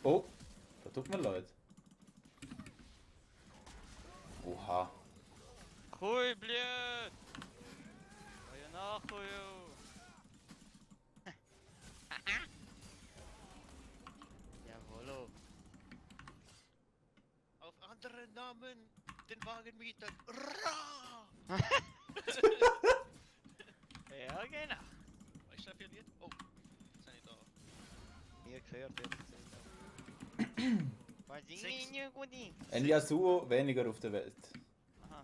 Oh, das tut mir leid. Oha. Chuj, blöd! Ja nachchuju! Jawollo. Auf andere Namen den Wagen mieten. Ra! Ja, genau. Weißt du, wer Lied? Oh, jetzt habe ich da. Ihr gehört, ihr gesehen. Was ist Sechs. denn gut? Ein Yasuo weniger auf der Welt. Aha.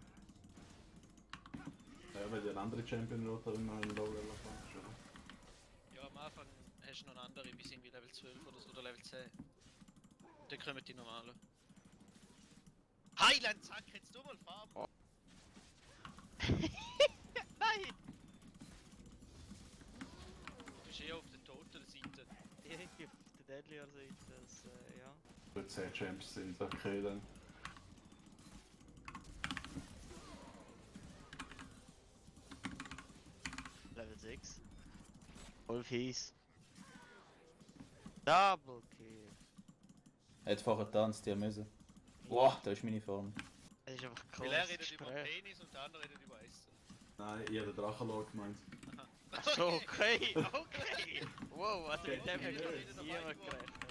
Ja, weil die andere Champion-Roterin noch in Low-Level fand, schon. Ja, am Anfang hast du noch eine andere, bis irgendwie Level 12 oder so, oder Level 10. Und dann kommen die normalen. Highland, zack, hättest du mal Farben? Oh. Nein! Du bist eher auf der toten Seite. Ich auf der Deadlier-Seite, das, ja. Wenn 10 Champs sind, okay dann. Level 6. Voll fies. Double Kill. Hat vorher getanzt, die müssen. Boah, da ist meine Form. Es ist einfach Weil cool. er redet über Penis und der andere redet über Essen. Nein, ich habe den Drachenlord gemeint. So, okay, okay. Wow, was mit dem Okay. hat niemand gerechnet.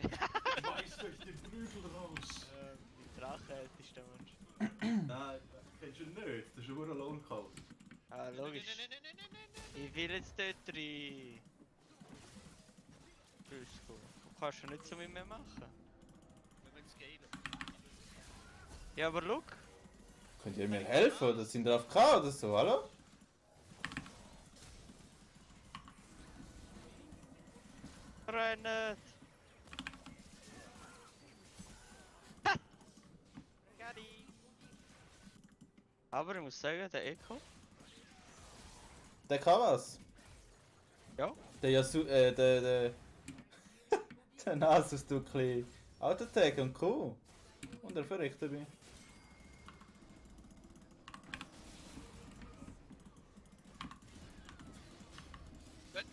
Schmeiß euch die Prügel raus! Die Drache älteste Mensch. Nein, kennst du ihn nicht? Das ist ein Uhr Lohn-Call. Ah, logisch. Ich will jetzt dort rein. Fusco. Du kannst ja nicht so mit mir machen. Wir müssen scalen. Ja, aber look. Könnt ihr mir helfen? Oder sind ihr auf K oder so, hallo? Rennet! Ha! Gatti! Aber ich muss sagen, der Echo. Der kann was. Ja. Der Yasu, der der Nasus tut ein bisschen Autotag und Q. Und er verreckt dabei. Okay,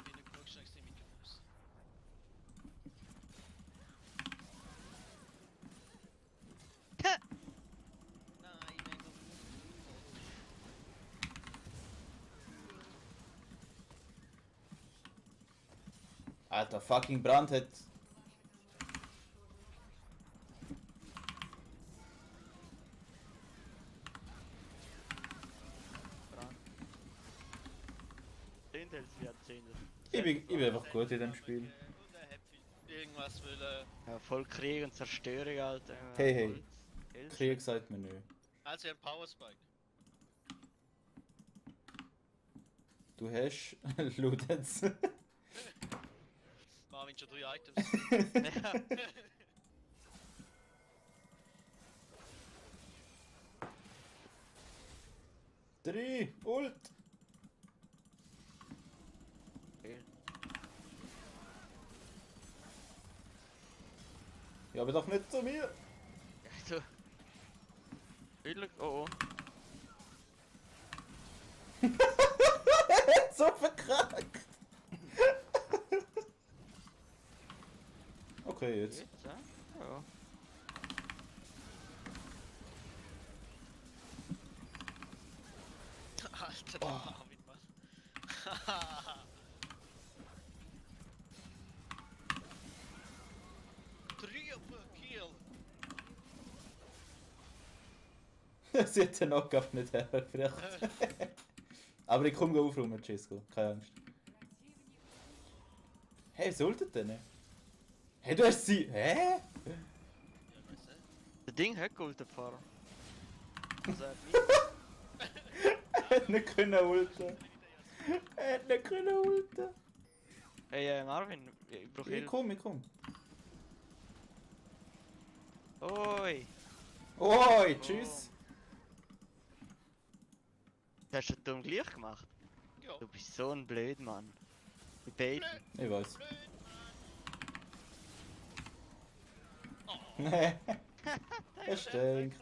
bin ich genug schnell mit dem Fuß. Nein, nein, Alter, fucking Brand hat. Zehntel, sie hat Zehntel. Ich bin einfach gut in dem Spiel. Und er hat irgendwas wollen. Ja, voll Krieg und Zerstörung, Alter. Hey, hey. Holz. Krieg sagt mir nö. Also ein Power Spike. Du hast Ludens. Marvin schon 3 Items. Ja. 3 Ult! Ja, aber doch nicht zu mir! Also. Wirklich? Oh oh. So verkackt! Okay, jetzt. Geht's, ja? Ja. Alter, der Marvin, Mann. Triple Kill. Sie hat den Knockout nicht hergebracht. Aber ich komme aufräumen, Cisco. Keine Angst. Hey, was solltet denn? Hey, du hast sie. Hä? Ja, ich weiß nicht. Der Ding hat geholt, der Fahrer. Also, er hat Er hat nicht können ulten. Er hat nicht können ulten. Hey, Marvin, ich brauche Ich Hilfe. komm, ich komm. Oi! Oi, tschüss. Hast du dumm gleich gemacht? Ja. Du bist so ein blöd Mann. Ich bete. Ich weiß. Blöd, Mann. Oh, Nee. Er stinkt.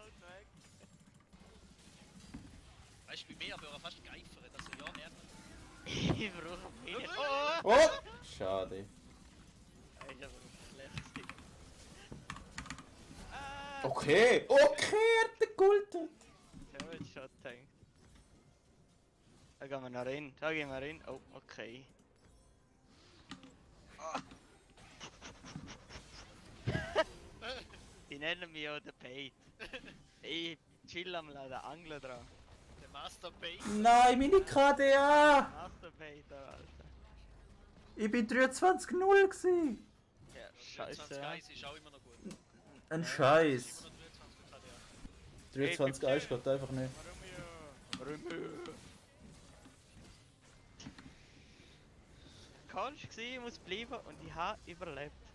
weißt du, bei mir aber fast geifert, dass er ja nervt. Ich brauche mehr. Oh! Schade. Ich habe schlecht gewesen. Okay, okay, er hat den Gultet. So, jetzt schon gedacht. Da gehen wir noch rein, da gehen wir rein. Oh, okay. Die nennen mich auch der Bait. Ich chill am den Angler dran. Der Master Bait. Nein, meine KDA! Masturbait, Alter. Ich bin 23-0 gsi. Ja, 23 scheiße. Ja. Eis ist auch immer noch gut. Ein Scheiß. 723 KDA. 23 Eis geht einfach nicht. Kannst du sehen, ich muss bleiben und ich habe überlebt.